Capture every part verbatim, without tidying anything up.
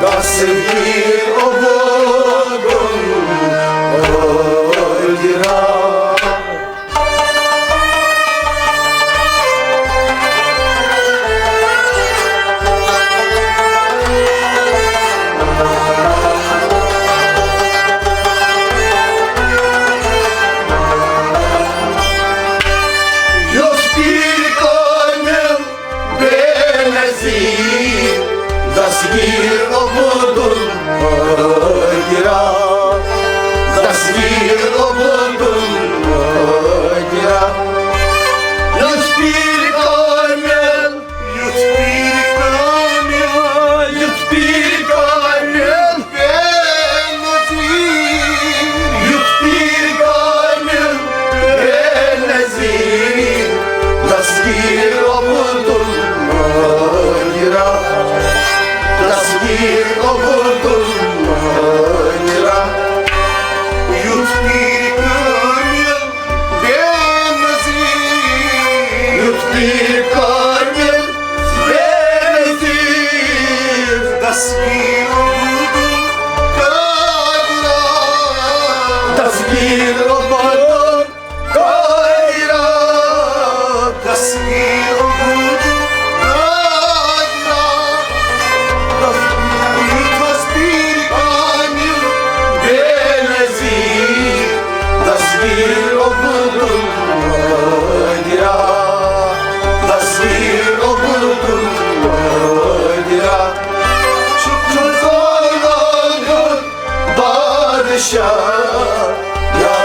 دستگیر عبدالقادر۔ یُس پیٖر کامِل بے نظیر دستگیر عبدالقادرا، دستگیر عبدالقادرا۔ یُس پیٖر کامِل، یُس پیٖر کامِل، یُس پیٖر کامِل بے نظیر، یُس پیٖر کامِل بے نظیر، دستگیر عبدالقادرا، دستگیر عبدالقادرا۔ یُس پیٖر کامِل بے نظیر، یُس پیٖر کامِل بے نظیر، دستگیر عبدالقادرا، دستگیر عبدالقادرا، دستگیر عبدالقادرا۔ یُس پیٖر کامِل بے نظیر، دستگیر عبدالقادرا، دستگیر عبدالقادرا۔ شُکر زانان بادشاہ یا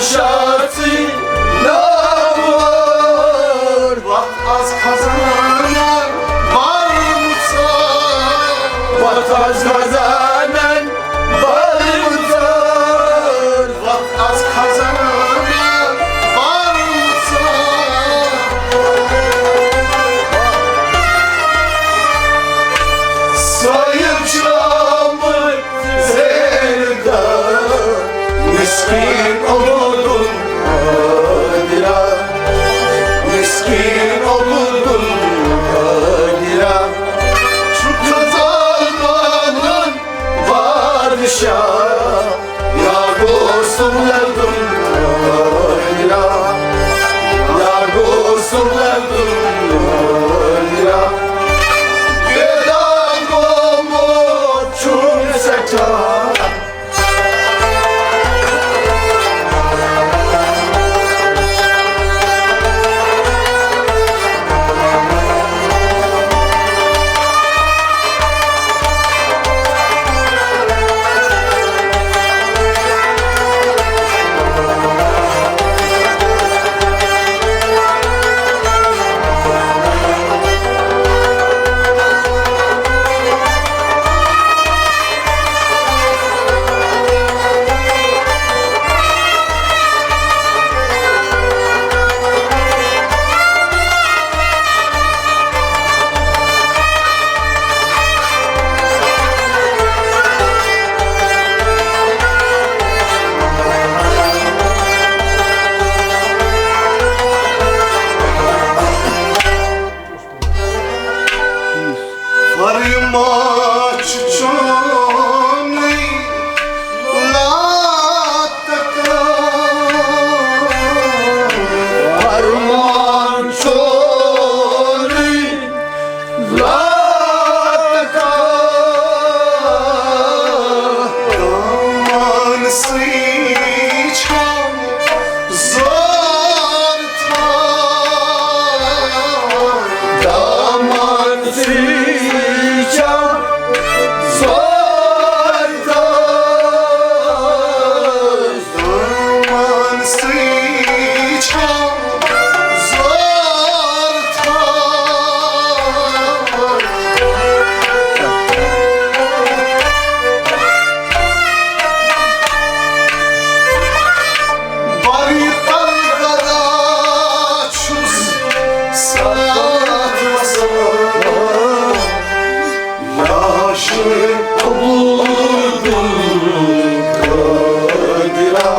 شاژٕے ناوور، وَتھ آز خزانہٕ بَرمُت ژار۔ وَتھ آز خزانَن بَرمُت ژار، وَتھ آز خزانَن بَرمُت ژار۔ سٲیِل چھُ آمُت زیرِ دار، مسکین عبدالقادرا، مسکین عبدالقادرا، چھُ خزان مانن بادشاہ، یا غوث القادرا، یا غوث القادرا، پیدا گوٚمُت چھُم سٮ۪ٹھاہ۔ فرما چھُ چونُے لاتکا۔ فرمان چونُے لاتکا۔ دامانسٕے چھَم زور تھاو۔ دامانسٕے چھَم زور تھاو۔ دامانسٕے چھَم زور تھاو۔ بَرِ تَل گدا چھُس ساتھ وَسان۔ یا شیخ عبدالقادرا،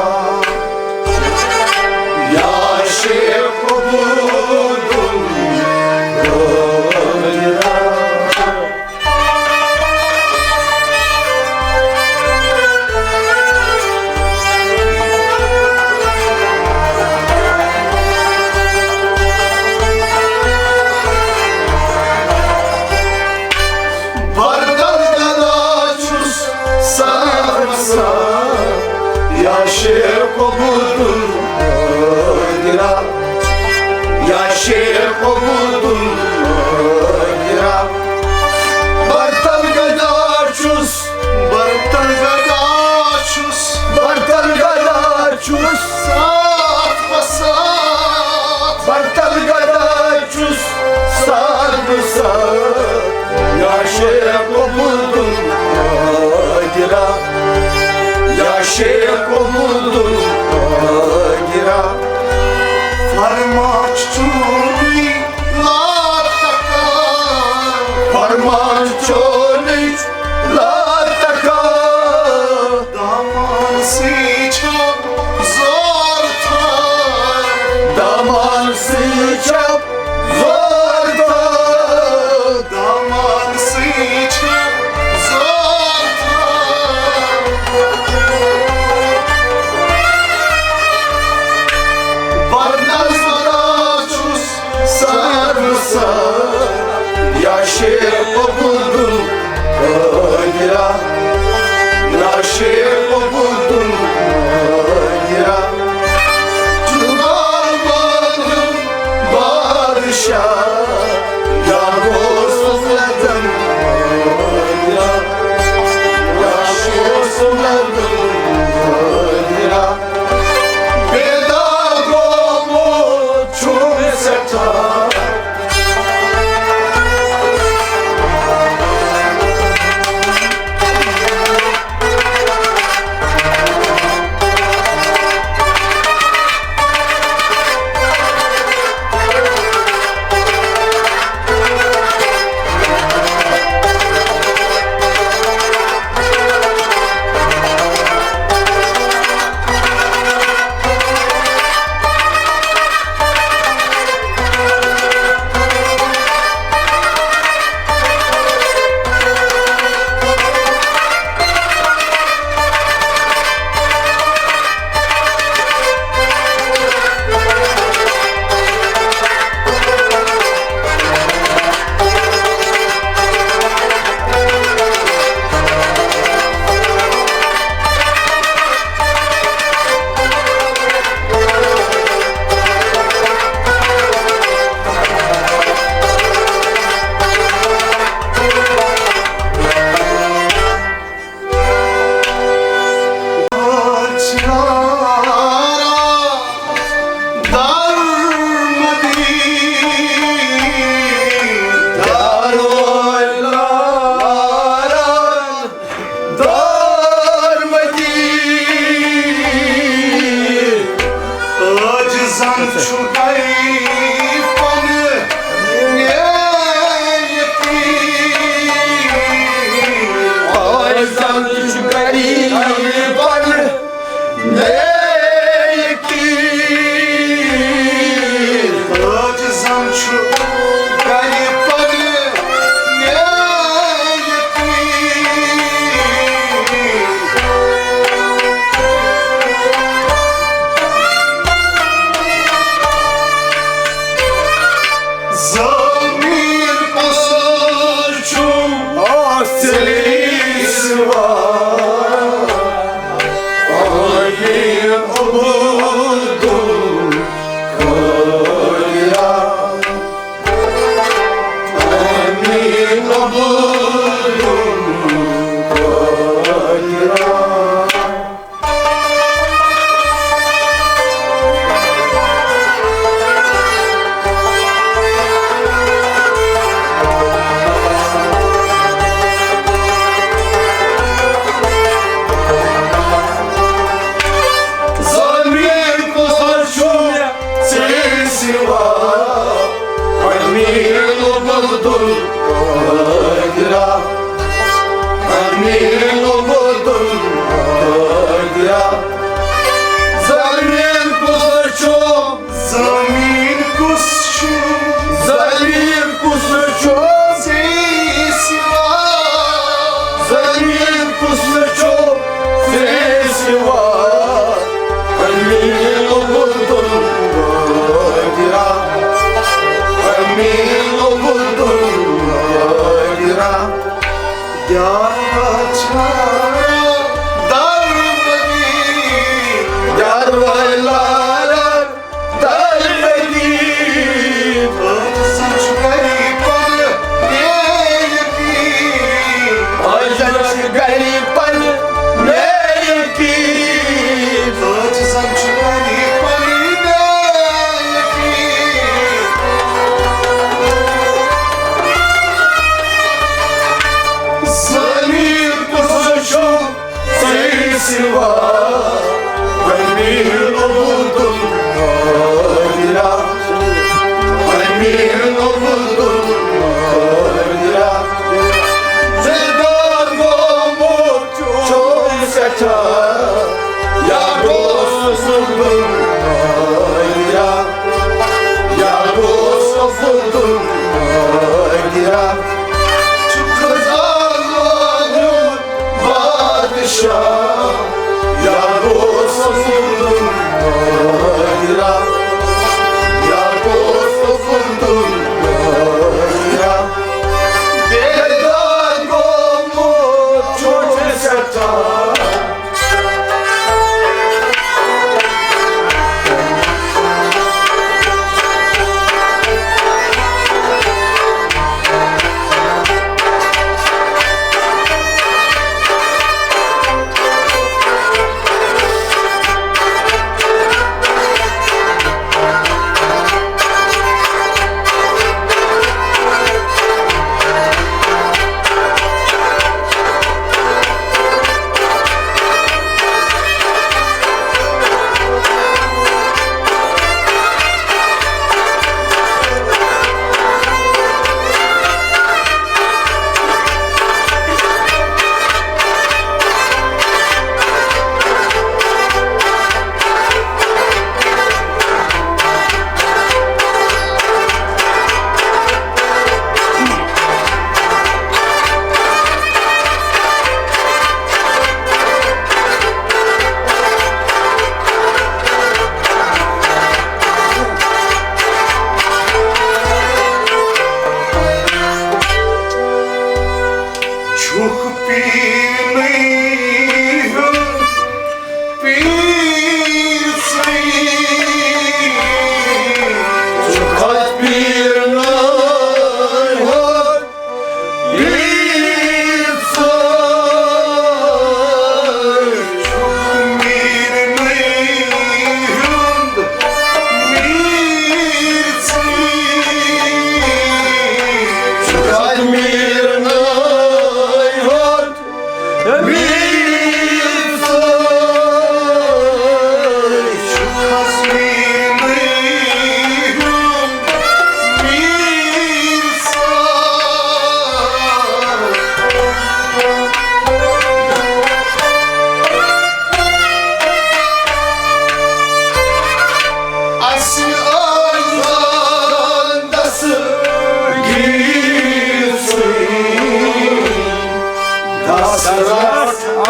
یا شیخ عبدالقادرا۔ بَرِ تَل گدا چھُس ساتھ وَسان، یا شیخ عبدالقادرا، یا شیخ عبدالقادرا۔ بَرِ تَل گدا چھُس، بَرِ تَل گدا چھُس، بَرِ تَل گدا چھُس ساتھ وَسان۔ بَرِ تَل گدا چھُس ساتھ وَسان۔ یا شیخ عبدالقادرا، یا شیخ عبدالقادرا۔ فرمان چھُ چونُے لاتکا۔ فرمان چھُ چونُے لاتکا۔ دامانسٕے چھَم زور تھاو۔ دامانسٕے چھَم زور تھاو۔ دامانسٕے چھَم زور تھاو۔ بَرِ تَل گدا چھُس ساتھ وَسان۔ یا شیخ عبدالقادرا، یا شیخ عبدالقادرا۔ چھُ غالباً بادشاہ، یا غوث القادرا، یا غوث القادرا۔ زن چھُ غریبن یتیم۔ آے زن چھُ غریبن یتیم۔ آے زن چھُ غریبن یتیم۔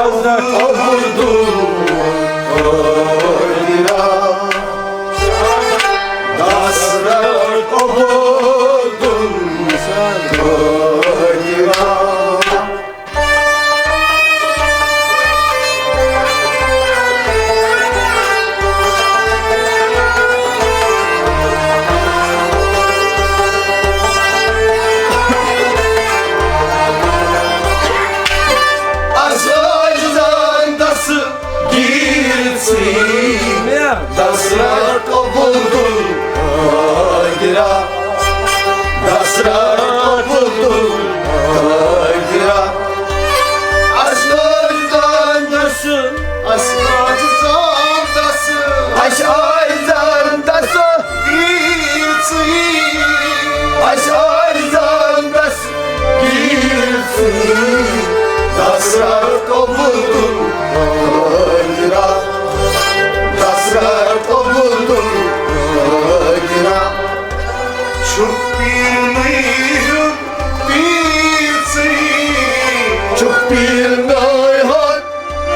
Hazret Obudun Kadira, Dasrat Obudun Kadira. Azal zandası girsin. Dasrat Obudun Kadira. Dasrat Obudun Kadira. Aslan zandası. Aslan zandası. Aslan zandası. Girsin. Aslan zandası. Girsin. Dasrat Obudun Kadira. Dasrat Obudun Kadira. Çok bir mühür bir şey. Çok bir nayhat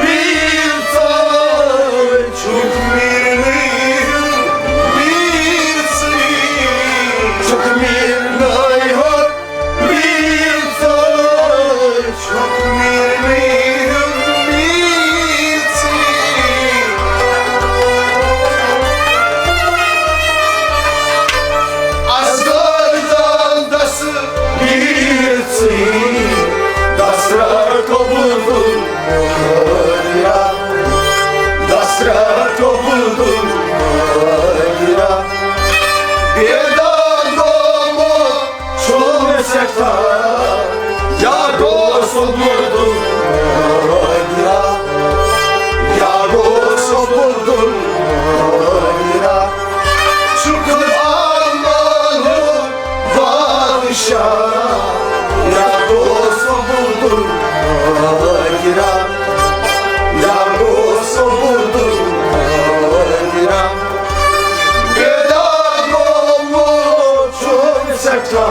bir say. Çok bir mühür bir şey. Çok bir nayhat bir say. Çok bir mühür bir şey. Asgardal dası girsin, dasra topudun ya, dasra topudun ya. Beda domo çolmesek ta, ya dost olurdun ya, ya dost olurdun ya. Çıkıp almalı Padişah, ya dost buldum, ya, ya dost buldum, ya. Veda olmuşum sekta.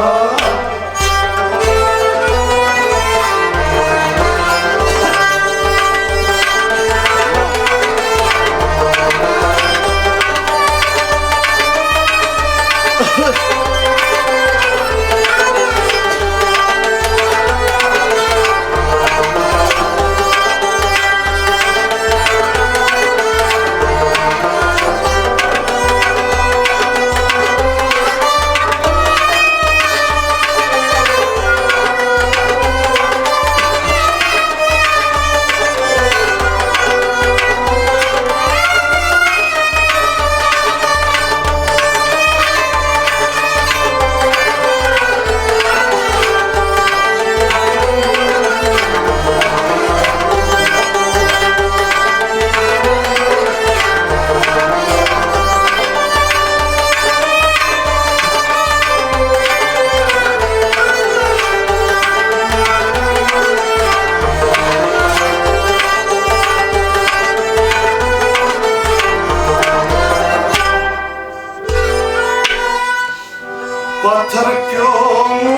Batar piomuçus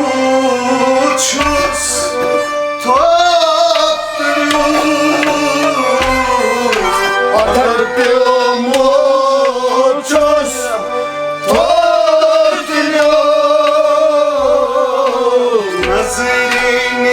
topluyoruz. Batar piomuçus topluyoruz. Nazırın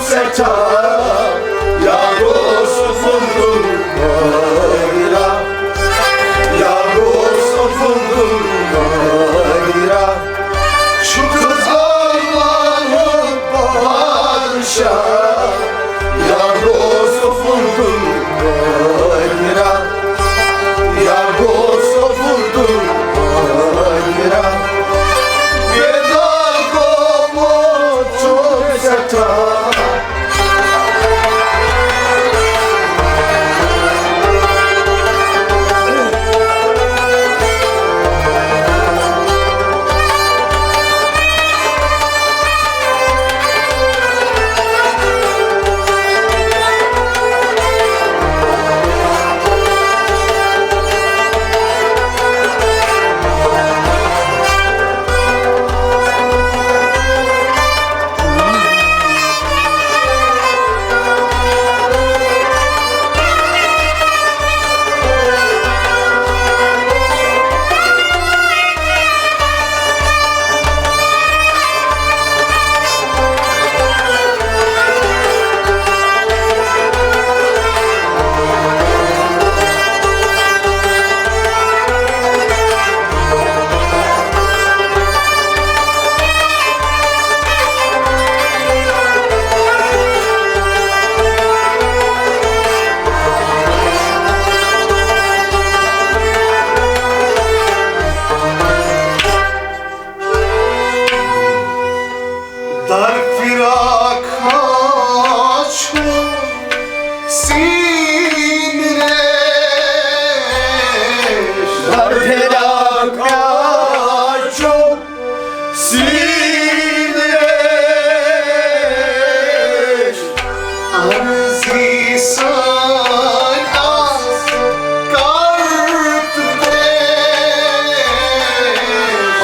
سٮ۪ٹھاہ، یار اوس وُنگُن واریاہ، یار اوس وُنگُن واریاہ۔ شُکر زالمانُک بادشاہ، یار اوس وُنگُن واریاہ، یار اوس وُنگُن واریاہ۔ بیدار گوٚمُت چھُم سٮ۪ٹھاہ۔ در فراق ہا چھُ سیٖنہٕ ریش۔ در فراق ہا چھُ سیٖنہٕ ریش۔ عرضی سٲنۍ آس کر تہٕ پیش۔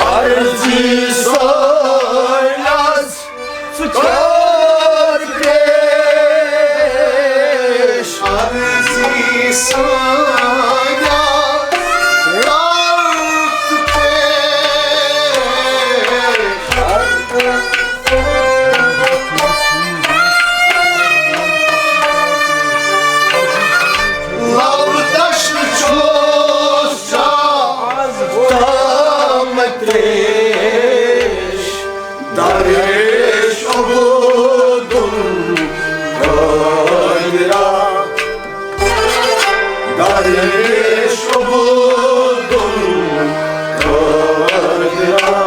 عرضی سٲنۍ آس کر پیش۔ عرضی سٲنۍ آس کر تہٕ پیش۔ لب تشنہٕ چھُس چا تام تریش۔ درویش عبدالقادرا، درویش عبدالقادرا۔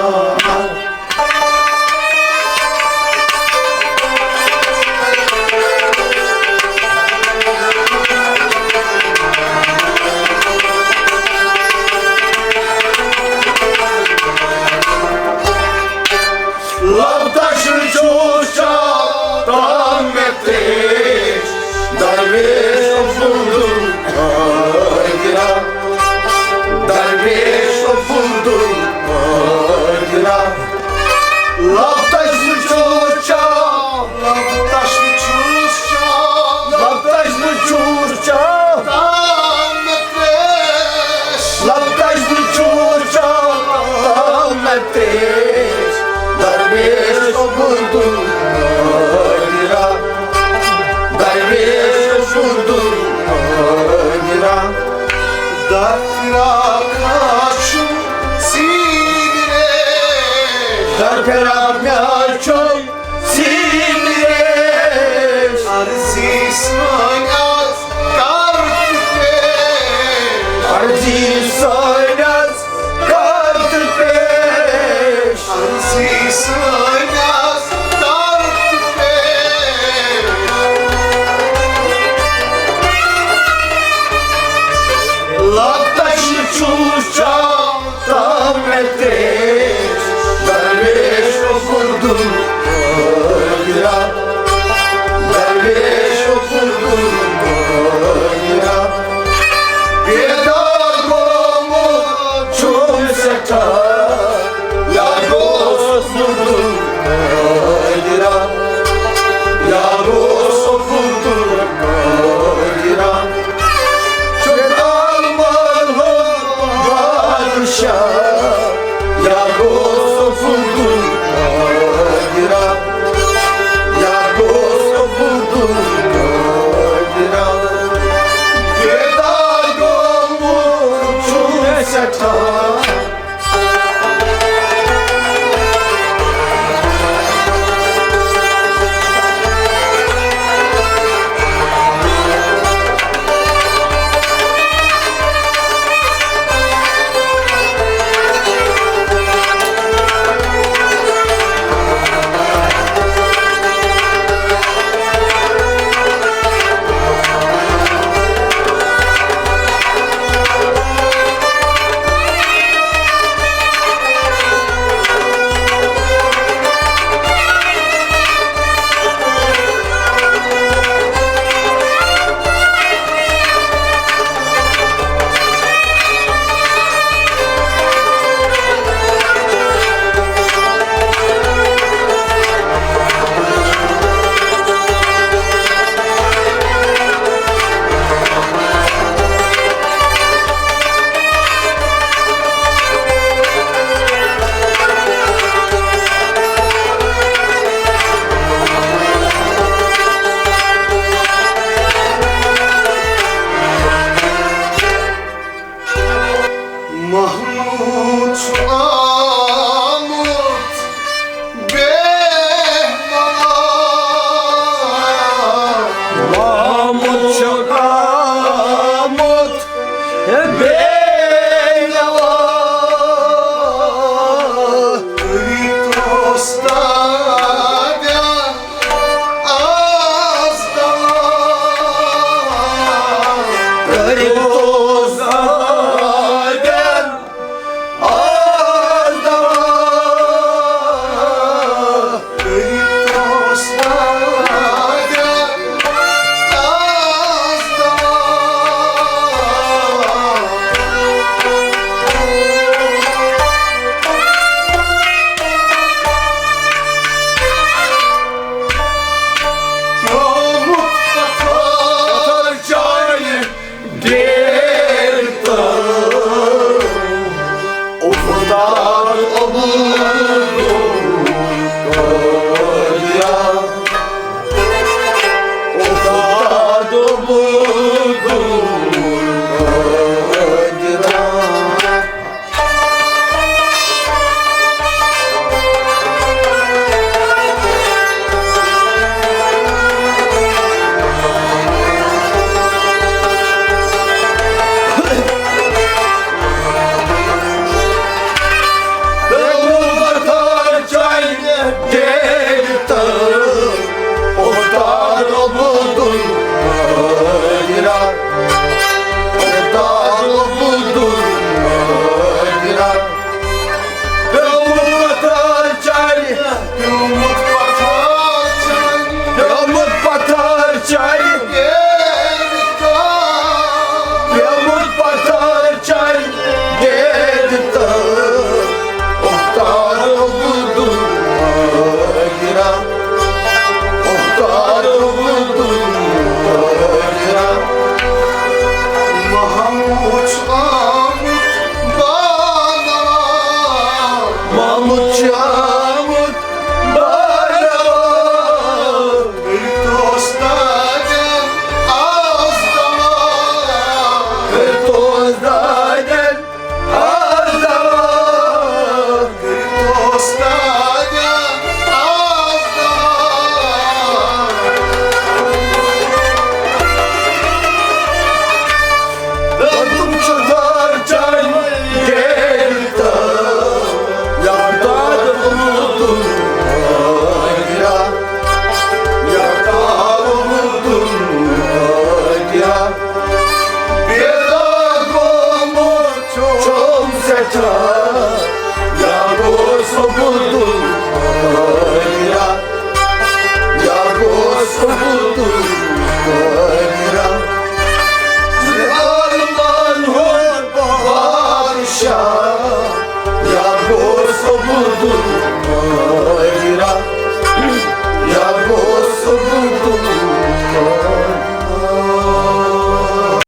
لب تشنہٕ چھُس چا تام مےٚ تریش۔ درویش عبدالقادرا، درویش عبدالقادرا۔ لب تشنہٕ چھُس چا، لب تشنہٕ چھُس چا، لب تشنہٕ چھُس چا تام مےٚ تریش۔ لب تشنہٕ چھُس چا تام مےٚ تریش۔ درویش عبدالقادرا، درویش عبدالقادرا۔ در فراق ہا چھُ سیٖنہٕ ریش۔ در فراق ہا چھُ سیٖنہٕ ریش۔ عرضی سٲنۍ آس کر تہٕ پیش۔ عرضی سٲنۍ آس کر تہٕ پیش۔ عرضی سٲنۍ آس کر تہٕ پیش۔ لب تشنہٕ چھُس چا تام مےٚ تریش۔ درویش عبدالقادرا، درویش عبدالقادرا۔ بیدار گوٚمُت چھُم سٮ۪ٹھاہ، یار اوس عبدالقادرا، یار اوس عبدالقادرا۔ شُکر زالمانُک بادشاہ،